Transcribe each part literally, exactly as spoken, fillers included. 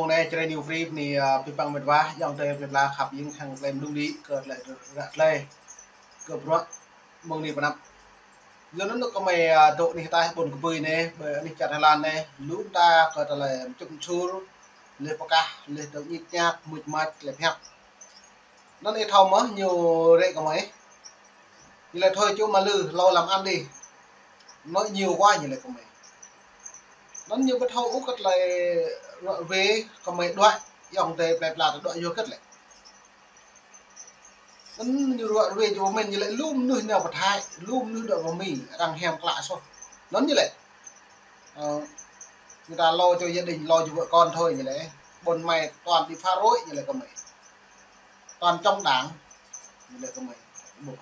Mông anai Jrai New Free anai, a, pơpăng met wa, ayŏng adơi plơi pla khăp hing hăng tơlơi mơnŭng đĭ, kơ tơlơi ră tơlơi, kơ bruă mơ̆ng anai pơ anăp. Yua anŭn kơmơi, a, dŏ anih ataih ƀôn kơbui anai, ƀơi anih čar Thái Lan anai, lu mơta kơ tơlơi mơčŭp mơčur, lĕ pơkah, lĕ tơñik ñak, mŭt mač, lĕ pơhiăp. Anŭn ih thâo mơ̆ ñu rĕ kơmơi. Ñu lĕ thôi ču mă lư, hlâo lăm ăn đih. Anŭn ñu wa ñu lĕ kơmơi. Anŭn ñu ƀu thâo ôh kơ tơlơi ruă ruê kơmơi đuaĭ, ayŏng adơi plơi pla đuaĭ yua hơget lĕ. Anŭn ñu ruă ruê ču mơ̆n ñu lĕ lu mơnuih nao pơ Thái, lu mơnuih đuaĭ pơ Mi, arăng hiam klă soh. Anŭn ñu lĕ. Ơ, người ta lo cho gia đình, lo cho vợ con thôi ñu lĕ. Ƀôn mơi toàn đi phá rối ñu lĕ kơmơi. Toàn chống đảng ñu lĕ kơmơi. Ƀuh.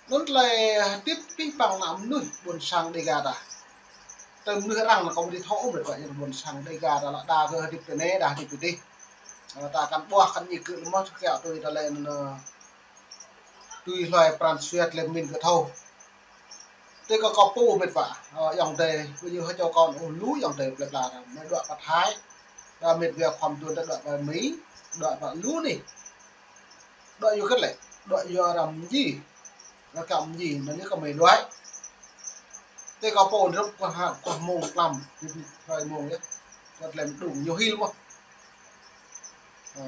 Anŭn tơlơi hơdip pih păng ană mơnuih ƀôn sang Đêga ta. Tơlơi mơnuih arăng anŭn kơ ƀu thâo ôh met wa, ƀôn sang Đêga ta lă đa kơ hơdip tơ anai, đa hơdip tơ adih. Ơ, ta kăn ƀuah kăn ñik kơ lơmơ̆ kiaŏ tui tơlơi anŭn, ơ, tui hluai pran jua tơlơi pơmĭn kơ thâo. Tui kơ kâo pô met wa, ơ, ayŏng adơi, ƀu djơ̆ hơčâo kâo ôh, lu ayŏng adơi plơi pla ta, mơi đuaĭ pơ Thái, ta met wa khŏm tuan ta đuaĭ pơ Mi, đuaĭ pơ lu anai. Đuaĭ yua hơget lĕ, đuaĭ yua arăng mơñi, arăng kiăng mơñi, anŭn yơh kơmơi đuaĭ. Tui kâo pô hrup kơ ha, kơ mông klăm, hrup kơ mông yơh, kơ tơlơi mơđung ñu hil mơ̆n. Ơ.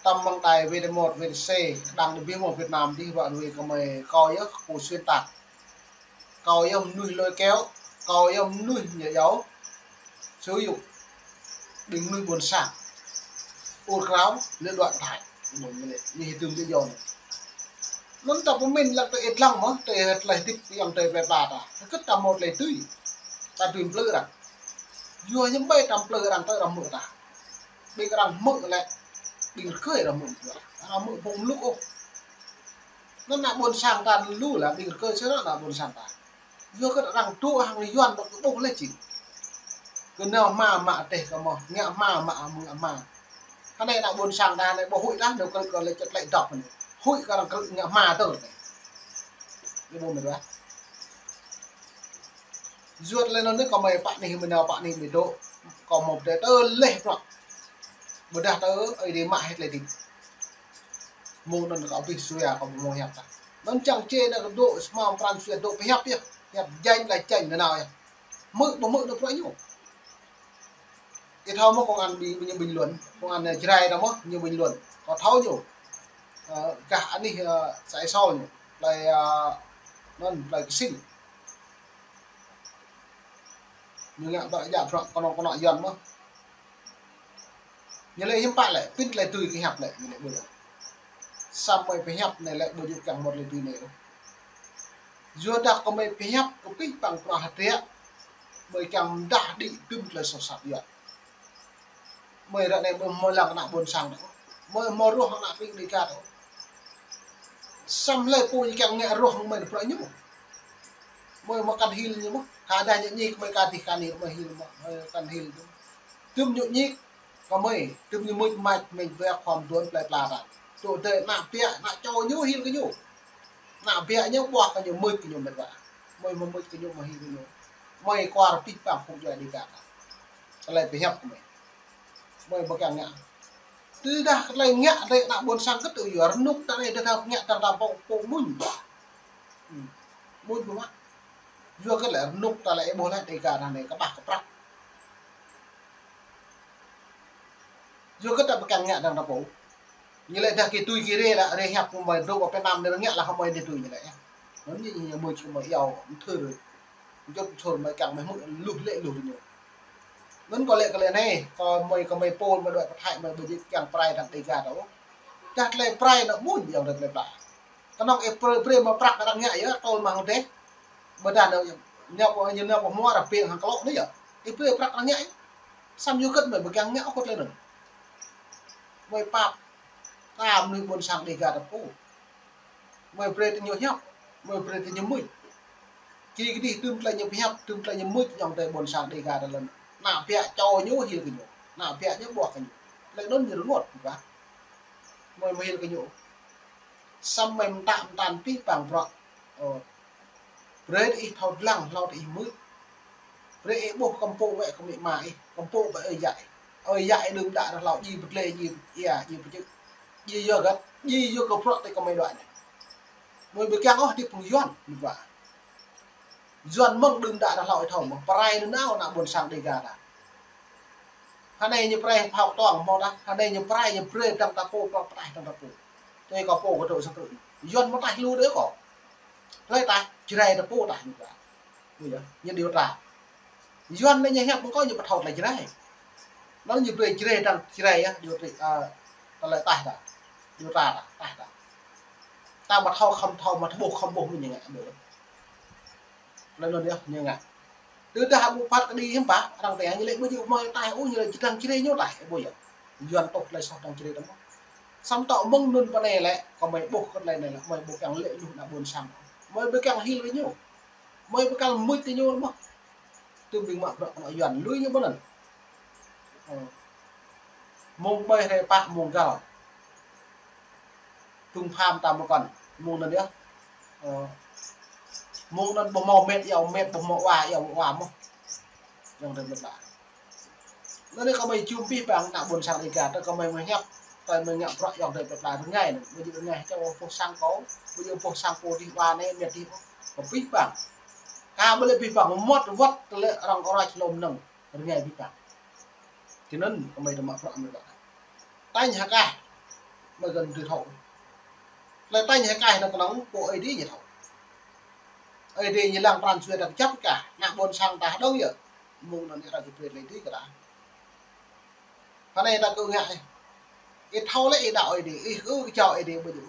Tăm mơ̆ng đài VTV một, VTC, đang đuaĭ pơ Việt Nam đih ruă ruê kơmơi, kâo yơh pô xuyên tạc. Kâo yơh mơnuih lôi kéo, kâo yơh mơnuih ñu iâu, sử dụng ƀing mơnuih ƀôn sang. Ur krao, lĕ đuaĭ pơ Thái. Ƀôn ñu lĕ, ñu hơdip tơm lĕ yua anŭn. Anŭn ta pơmĭn lăng tơ ih lăng mơ̆, tơ ih tơlơi hơdip ayŏng adơi plơi pla ta. Hơget ta mơ̆ tơlơi tui. Ta tui plư arăng. Yua ñu ƀai ta plư arăng tơ arăng hmư̆ ta. Ƀing arăng hmư̆ lĕ, ƀing rơkơi arăng hmư̆. Arăng hmư̆ ƀu mlŭk ôh. Anŭn ană ƀôn sang ta lu lă ƀing rơkơi sơră ană ƀôn sang ta. Yua kơ arăng tŭ hăng Yuan ƀu kơ ƀuh lĕ čih. Kơ nao hma mă teh kơ mơ̆, ngă hma mă mơ̆ hma. Hơnai ană ƀôn sang ta anai ƀu huĭ lah, nao kơ kơ lĕ čăt lĕ dŏp anai. Huĭ kơ arăng kơ ngă hma tơ anai. Ih ƀuh met wa. Yua tơlơi anŭn anai kơmơi pă anih mơi nao pă anih mơi dŏ. Kâo mơ̆ pơdơi tơlơi bruă. Ƀôdah tơ Ơi Adai mă hĭ tơlơi hơdip. Mơ̆ng anŭn kâo abih jua kâo ƀu hmâo hiăp tah. Anŭn čang čê anai kơ dŏ, samơ̆ pran jua dŏ pơhiăp yơh. Hiăp janh lĕ janh nanao yơh. Hmư̆ ƀu hmư̆ anŭn bruă ñu. Ih thâo mơ̆ công an ƀing, ƀing ñu bình luận, công an, ơ, Jrai ta mơ̆ ñu bình luận. Kâo thâo ñu. Ơ, gah anih, ơ, Sa Ai Saul ñu. Plơi, ơ, anŭn, plơi Kơsing. Ñu ngă ƀă djă bruă kơnong kơnong Yuan mơ̆. Ñu lĕ hiư̆m pă lĕ, pĭn tơlơi tui kơ hiăp lĕ, ñu lĕ ƀu djơ̆. Samơ̆ pơhiăp anai lĕ ƀu djơ̆ kiăng mơ̆ tơlơi tui anai. Yua dah kơmơi pơhiăp kơ pih păng bruă hơdră, mơi kiăng mơdah đĭ tŭm tơlơi soh sat yơh. Mơi ră anai mơi hmâo lăng ană ƀôn sang ta. Mơi hmâo ruah ană ƀing Đêga ta. Samơ̆ hlơi pô ñu kiăng ngă ruah mơi bruă ñu. Mơi mơ̆ kăn hil ñu mơ̆. Kơ dah ñu ñik mơi kơ dih kơ anai mơi hil mơ̆, mơi kăn hil ñu. Tŭm ñu ñik kơ mơi, tŭm ñu mŭt mač mơi wơ̆t khŏm tuan plơi pla ta. Tŭ tơi ană biă, ană čô ñu hil kơ ñu. Ană biă ñu ƀuah kơ ñu mŭt kơ ñu met wa. Mơi mơ̆ mŭt kơ ñu mơi hil kơ ñu. Mơi kuar pih păng phung djuai Đêga ta. Tơlơi pơhiăp kơ mơi. Mơi ƀu kiăng ngă. Tơdah kơ tơlơi ngă tơlơi ană ƀôn sang kơ tŭ yua rơnŭk ta anai tơdah ngă ta ta pô, pô mŭn. Hmm. Mŭn ƀu mă. Yua kơ lĕ rơnŭk ta lĕ ƀuh lĕ Đêga ta anai kơƀah kơ prăk. Yua kơ ta ƀu kiăng ngă ta ta pô. Ñu lĕ dah kơ tui kơ rĕ lĕ, rĕ hiăp kơ mơi dŏ pơ Việt Nam anai ngă lă kơ mơi tui ñu lĕ. Anŭn ñu, ñu mơi ču mơi iâu, mơthưr. Jut chur mơi kiăng mơi hmư̆ luh lĕ luh ñu. Anŭn kâo lĕ kơ lĕ anai, kơ mơi, kơ mơi pô mơi đuaĭ pơ Thái mơi ƀu djơ̆ kiăng prai arăng Đêga ta ôh. Dah tơlơi prai anŭn mŭn ayŏng adơi plơi pla. Kơnơ̆ng ih brơi, brơi mă prăk arăng ngă yơh, tơl mă hăng dêh. Ƀôdah anŭn ñu, ñu pô, ñu pô hmua arăng ping hăng klŏ anai yơh. Ih brơi prăk arăng ngă yơh. Samơ̆ yua hơget mơi ƀu kiăng ngă ôh tơlơi anŭn. Mơi pap, ta mơnuih ƀôn sang Đêga ta pô. Mơi brơi tơ ñu hiăp, mơi brơi tơ ñu mŭt. Kơ kơ dih tŭm tơlơi ñu pơhiăp, tŭm tơlơi ñu mŭt ayŏng adơi ƀôn sang Đêga ta lĕ. Ană biă čô ñu hil kơ ñu, ană biă ñu ƀuah kơ ñu. Tơlơi anŭn ñu rơngot ƀu ƀah. Mơi mơ̆ hil kơ ñu. Samơ̆ mơi mơtă mơtăn pih păng bruă. Ơ. Brơi tơ ih thâo lăng, hlâo tơ ih mŭt. Brơi ih ƀuh kơmpŏk wơ̆t kơ amĭ ama ih, kơmpŏk wơ̆t ơi yă ih. Ơi yă ih đưm đă rơhlâo, djai pơdlai, djai ia, djai pơčư̆. Djai yua hơget, djai yua kơ bruă tơlơi kơmơi đuaĭ anai. Mơi ƀu kiăng ôh hơdip phung Yuan, mơi ƀu. Yuan mơ̆ng đưm đă rơhlâo ih thâo mơ̆, pơrai nanao ană ƀôn sang Dega ta. Hơnai ñu pơrai phao kơtuang hmâo tah, hơnai ñu pơrai ñu brơi dăng ta pô, pơrai dăng ta pô. Tui kâo pô kơ dŏ sang krư̆. Yuan mơ̆ taih lu đơi kâo. Hlơi taih, Jrai ta pô taih ñu ta. Ƀu yơh, ñu điều tra. Yuan anai ñu hiăp mơ̆ng kâo ñu ƀu thâo tơlơi Jrai. Anŭn ñu brơi Jrai dăng Jrai yơh, điều tra, a, tơlơi taih ta. Điều tra ta, taih ta. Ta ƀu thâo khŏm thâo mă tơƀuh khŏm ƀuh mơ̆n ñu ngă ƀu. Tơlơi anŭn yơh ñu ngă. Tơdah ƀu phat kơđi hiư̆m pă, arăng tơña ñu lĕ ƀu djơ̆ mơi taih ôh, ñu lĕ dăng Jrai ñu taih, ƀu yơh. Yuan tŭ tơlơi soh dăng Jrai tơmơ̆. Samơ̆ tŏ mơ̆ng anŭn pơ anai lĕ, kơ mơi ƀuh kơ tơlơi anai lĕ, mơi ƀu kiăng lĕ lu ană ƀôn sang. Mơi ƀu kiăng hil kơ ñu. Mơi ƀu kiăng mŭt kơ ñu mơ̆. Tơm ƀing mă bruă kơ ană Yuan lui ñu ƀơi anŭn. Ơ. Mơ̆ng ƀơi hrơi pă mơ̆ng găl. Tung pham ta mơ̆ kŏn. Mơ̆ng anŭn yơh. Ơ. Mơ̆ng anŭn ƀu hmâo met iâu met, ƀu hmâo wa iâu wa mơ̆. Yang tơlơi mơ̆. Anŭn anai kơ mơi jum abih bang ană ƀôn sang Dega, tơ kơ mơi mơhiăp, tơ mơi ngă bruă yang tơlơi plơi pla rơngai anŭn. Mơi jing rơngai čô boh sang kâo, mơi jing boh sang kâo dih wa anai, met dih ôh. Kơ abih bang. Kơ ƀu lĕ abih bang, mơmŏt wơ̆t tơlơi arăng kơ roi čơlŏm nơ̆ng. Rơngai abih bang. Tui anŭn kơ mơi tơmă bruă mơi ƀă. Tañ hơkaih, mơi găn tui thâo. Tơlơi tañ hơkaih anŭn kơnơ̆ng pô Ơi Adai ñu thâo. Ơi Adai ñu lăng pran jua ta kơjăp kah, ană ƀôn sang ta hơđong yơh. Mơ̆ng anŭn ih ră kơ brơi tơlơi tui kơ ta. Hơnai ta kơ ngă ih. Ih thâo lĕ ih đaŏ Ơi Adai, ih ư kơ jao Ơi Adai ƀu djơ̆.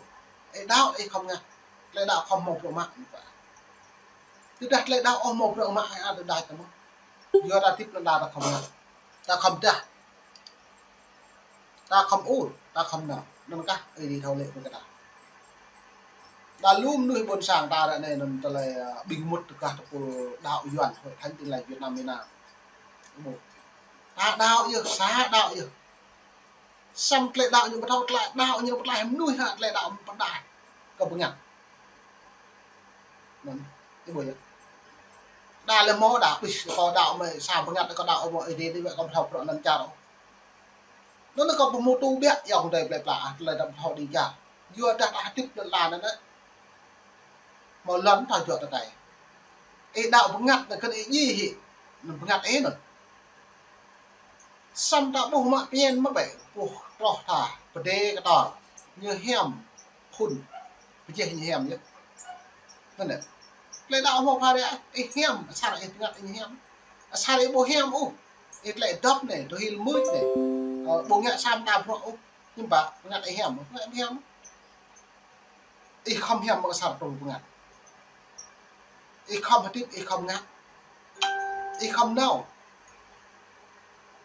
Ih đaŏ ih khŏm ngă. Tơlơi đaŏ khŏm hmâo bruă mă. Tơdah tơlơi đaŏ ƀu hmâo bruă mă, ih ăt đač tơmơ̆. Yua ta hơdip lŏn ala ta khŏm ngă. Ta khŏm dah. Ta khŏm ur, ta khŏm nao. Anŭn kah Ơi Adai thâo lĕ brơi kơ ta. Đa lu mơnuih ƀôn sang ta ră anai anŭn tơlơi, ơ, ƀing mŭt tơgah tơpul đaŏ Yuan, Hội Thánh Tin Lành Việt Nam miền Nam. Ƀu. Ta đaŏ yơh, sa đaŏ yơh. Samơ̆ tơlơi đaŏ ñu ƀu thâo, tơlơi đaŏ ñu ƀu tơlơi mơnuih hă, tơlơi đaŏ pơdah kơ bơngăt. Anŭn, ih ƀuh yơh. Đa lĕ hmâo đaŏ, ƀiă kâo đaŏ mơi sa bơngăt, kâo đaŏ mơi Ơi Adai, tui wơ̆t kâo ƀu thâo bruă lŏn čar ôh. Anŭn kâo pơhmutu biă, ayŏng adơi plơi pla, tơlơi ta ƀu thâo đĭ čar. Yua dah ta hơdip lŏn ala anŭn. Hmâo lŏn ta juă tơkai. Ih đaŏ bơngăt anŭn kơ ih djai hĭ. Anŭn bơngăt ih anŭn. Samơ̆ ta ƀuh mă pơñen mă ƀĕ, ƀuh troh ta, pơdai kơtor. Ñu hiam phŭn, pơjeh ñu hiam yơh. Anŭn yơh. Tơlơi đaŏ hmâo phara, ih hiam, asar ih bơngăt ih hiam. Asar ih ƀu hiam ôh. Ih tơlơi dŏp anai, tơhil mưč anai. Ơ, ƀu ngă sa mơta bruă ôh. Hiư̆m pă, bơngăt ih hiam, bơngăt ih hiam. Ih khŏm hiam mơ̆ng asar truh bơngăt. Ih khŏm hơdip, ih khŏm ngă. Ih khŏm nao.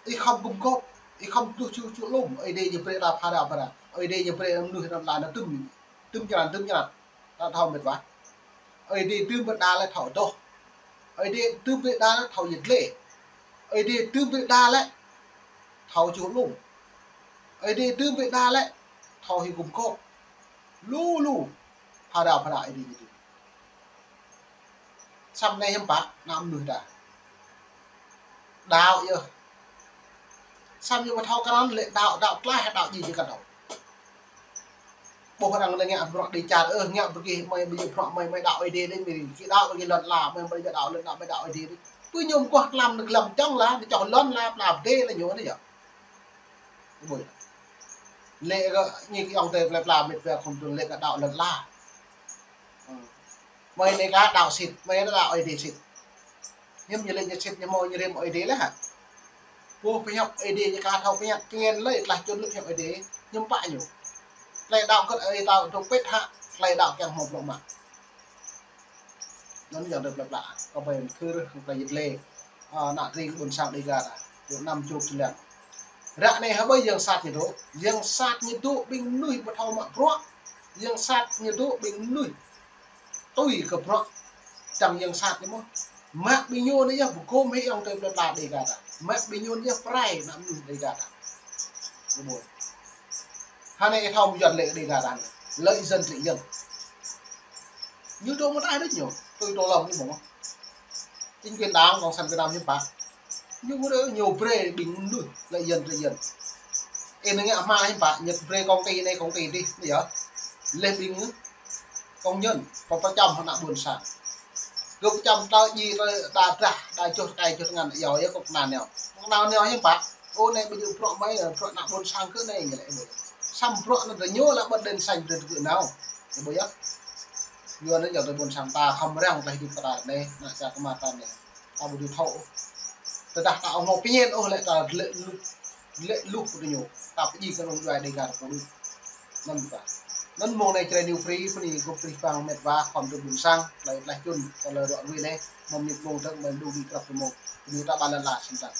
Ih khŏm gum gôp. Ih khŏm tơjuh čô čô lŏm. Ơi Adai ñu brơi ta phara phara. Ơi Adai ñu brơi mơnuih lŏn ala anai tŭm. Tŭm črăn, tŭm črăn. Ta thâo mĕt wa. Ơi Adai tŭm brơi đa lĕ thâo adoh. Ơi Adai tŭm brơi đa lĕ thâo yơh lĕ. Ơi Adai tŭm brơi đa lĕ thâo čô lŏm. Ơi Adai tŭm brơi đa lĕ thâo hĭ gum gôp. Lu lu. Phara phara Ơi Adai ñu tŭm. Samơ̆ anai hiư̆m pă, ană mơnuih ta. Đaŏ yơh. Samơ̆ ñu ƀu thâo kơ anŭn lĕ đaŏ, đaŏ tlaih, đaŏ djai djai kơ đaŏ. Ƀuh arăng lĕ ngă bruă đĭ čar, ơ, ngă ƀơi gih, mơi ƀu djơ̆ bruă mơi, mơi đaŏ Ơi Adai đĭ, mơi ki đaŏ ƀơi gih lŏn ala, mơi ƀu djơ̆ đaŏ lŏn ala, mơi đaŏ Ơi Adai đĭ. Pơ ñu mơguah tlam nơ̆ng lăm čŏng lah, nơ̆ng čŏng lŏn lah, pla pơdai lah ñu anai yơh. Ƀuh. Lĕ kơ ñu kơ ayŏng adơi plơi pla mĕt wa khŏm tŭ lĕ kơ đaŏ lŏn ala. Ơ. Mơi anai kah đaŏ sĭt, mơi anai đaŏ Ơi Adai sĭt. Hiư̆m ñu lĕ ñu sĭt ñu hmâo ñu rĭm Ơi Adai lĕ hă. Ƀuh pơhiăp Ơi Adai ñu kah thâo pơhiăp, tơngan lĕ tlaih čun lĕ pơhiăp Ơi Adai, hiư̆m pă ñu. Tơlơi đaŏ kơ Ơi Adai đaŏ dŏ pĭt hă, tơlơi đaŏ kiăng hmâo bruă mă. Anŭn ayŏng adơi plơi pla, kơ ƀai mơthưr, kơ ƀai yit lĕ. Ơ, ană tring ƀôn sang Dega ta, dŏ năm čô čơlan. Ră anai hơbơi yang sat ñu dŏ, yang sat ñu dŏ ƀing mơnuih ƀu thâo mă bruă, yang sat ñu dŏ ƀing mơnuih tui kơ bruă, čang yang sat ñu mơ̆. Mă ƀing ñu anai yơh pơgôm hĭ ayŏng adơi plơi pla Dega ta, mă ƀing ñu anai yơh pơrai ană mơnuih Dega ta. Ñu ƀuh. Hơnai ih thâo mơ̆ Yuan lĕ Dega ta anai. Lợi dân trị dân. Ñu dŏ mơ̆ ta đĭ ñu. Tui tô lŏm ñu mơ̆. Chính quyền Đảng Cộng sản Việt Nam hiư̆m pă. Ñu brơi, ñu brơi ƀing mơnuih lĕ yơn, lĕ yơn. Ih nao ngă hmua hiư̆m pă, ñu brơi công ty anai, công ty adih, yơh. Leh ƀing công nhân, pơ pơčăm hăng ană ƀôn sang. Kơ pơčăm tơlơi djai, tơlơi đa drah, đa čoh tơkai čoh tơngan, yơh, yơh, kơnuk kơna nao. Kơnuk kơna nao hiư̆m pă. Ơ, anai ƀu djơ̆ bruă mơi, bruă ană ƀôn sang kơ anai, ñu lĕ ƀu. Samơ̆ bruă anŭn tơ ñu lĕ bơ̆t đèn xanh brơi tơ gơ̆ nao. Ƀu yơh. Yua anŭn yơh tơ ƀôn sang ta khŏm răng tơlơi hơdip kơ ta anai, ană ča kơmar ta anai. Ta ƀu dưi thâo. Tơdah ta ƀu hmâo pơñen ôh lĕ ta lĕ lu, lĕ lu kơ ñu. Ta pơjing kơ anŭn djuai Dega ta pơđŭt. Anŭn ta. Anŭn mơ̆ng anai Jrai New Free, bơni kơ abih bang met wa khŏm tơ ƀôn sang, tơlơi tơlơi čun, tơlơi ruă rui anai, mơ̆ng ñu mơ̆ng tơ̆ng, mơ̆ng đu ƀing krăp mơ̆ng. Bơni ta ƀă lăn la sĭt tăn.